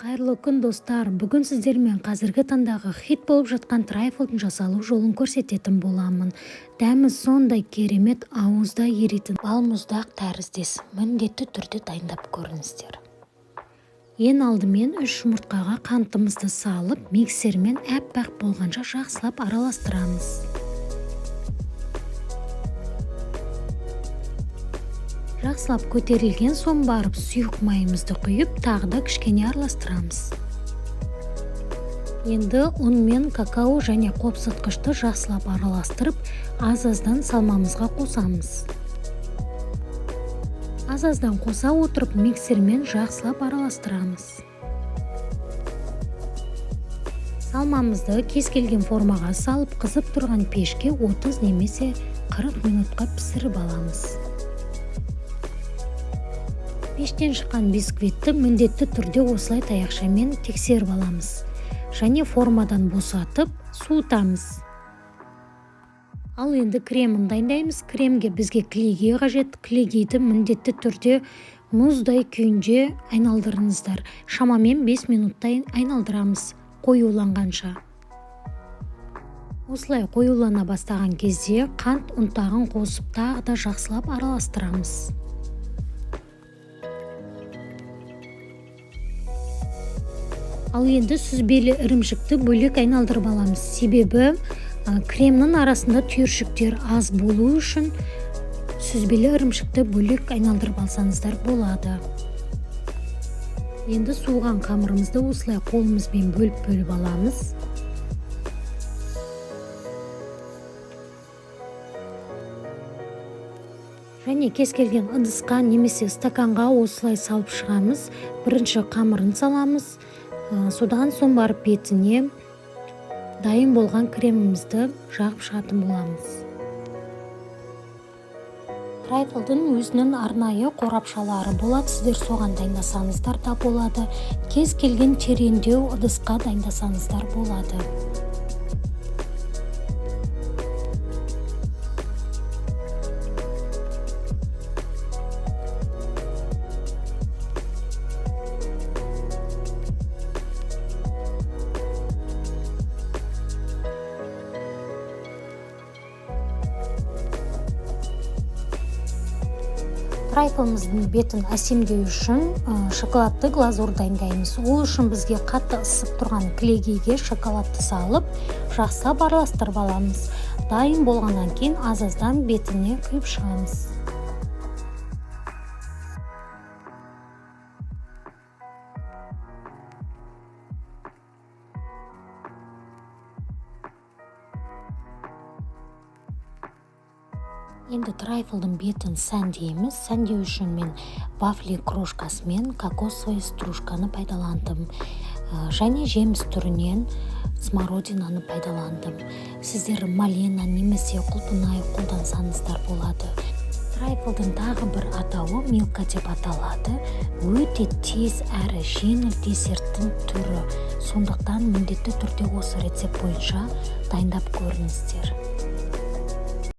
Қайырлы күн, достар! Бүгін сіздермен қазіргі таңдағы хит болып жатқан трайфлдың жасалу жолын көрсететін боламын. Дәмі сондай керемет, ауызда еритін балмұздақ тәріздес. Міндетті түрде дайындап көріңіздер. Ең алдымен 3 жұмыртқаға қантымызды салып, миксермен әппақ болғанша жақсылап араластырамыз. Жақсылап көтерілген соң барып сұйық майымызды құйып, тағы да кішкене араластырамыз. Енді ұн мен какао және қопсытқышты жақсылап араластырып, аз-аздан салмамызға қосамыз. Аз-аздан қоса отырып миксермен жақсылап араластырамыз. Салмамызды кез келген формаға салып, қызып тұрған пешке 30 немесе 40 минутқа пісіріп аламыз. Пештен шыққан бисквитті міндетті түрде осылай таяқшамен тексеріп аламыз және формадан босатып суытамыз. Ал енді кремін дайындаймыз. Кремге бізге клейгей қажет. Клейгейді міндетті түрде мұздай күйінде айналдырыңыздар. Шамамен 5 минуттай айналдырамыз қоюланғанша. Осылай қоюлана бастаған кезде қант ұнтағын қосып, тағы да жақсылап араластырамыз. Ал енді сүзбелі ірімшікті бөлек айналдырып аламыз. Себебі кремнің арасында түйіршіктер аз болу үшін сүзбелі ірімшікті бөлек айналдырып алсаңыздар болады. Енді суыған қамырымызды осылай қолымызбен бөліп-бөліп аламыз. Және кез келген ыдысқа немесе стаканға осылай салып шығамыз. Бірінші қамырын саламыз. Содан соң барып бетіне дайын болған кремімізді жағып шығатын боламыз. Трайфлдың өзінің арнайы қорапшалары болады, сіздер соған дайындасаңыздар да болады. Кез келген тереңдеу ыдысқа дайындасаңыздар болады. Трайфлымыздың бетін әсемдеу үшін шоколадты глазурь дайындаймыз. Ол үшін бізге қатты ысып тұрған клейгейге шоколадты салып, жақсылап араластырып аламыз. Дайын болғаннан кейін аз-аздан бетіне құйып шығамыз. Енді трайфлдың бетін сәндейміз. Сәндеу үшін мен вафли крошкасы мен кокосовый стружканы пайдаландым. Және жеміс түрінен смородинаны пайдаландым. Сіздер малина немесе құлпынай қолдансаңыздар болады. Трайфлдың тағы бір атауы милка деп аталады. Өте тез әрі жеңіл десерттің түрі. Сондықтан міндетті түрде осы рецепт бойынша дайындап көріңіздер.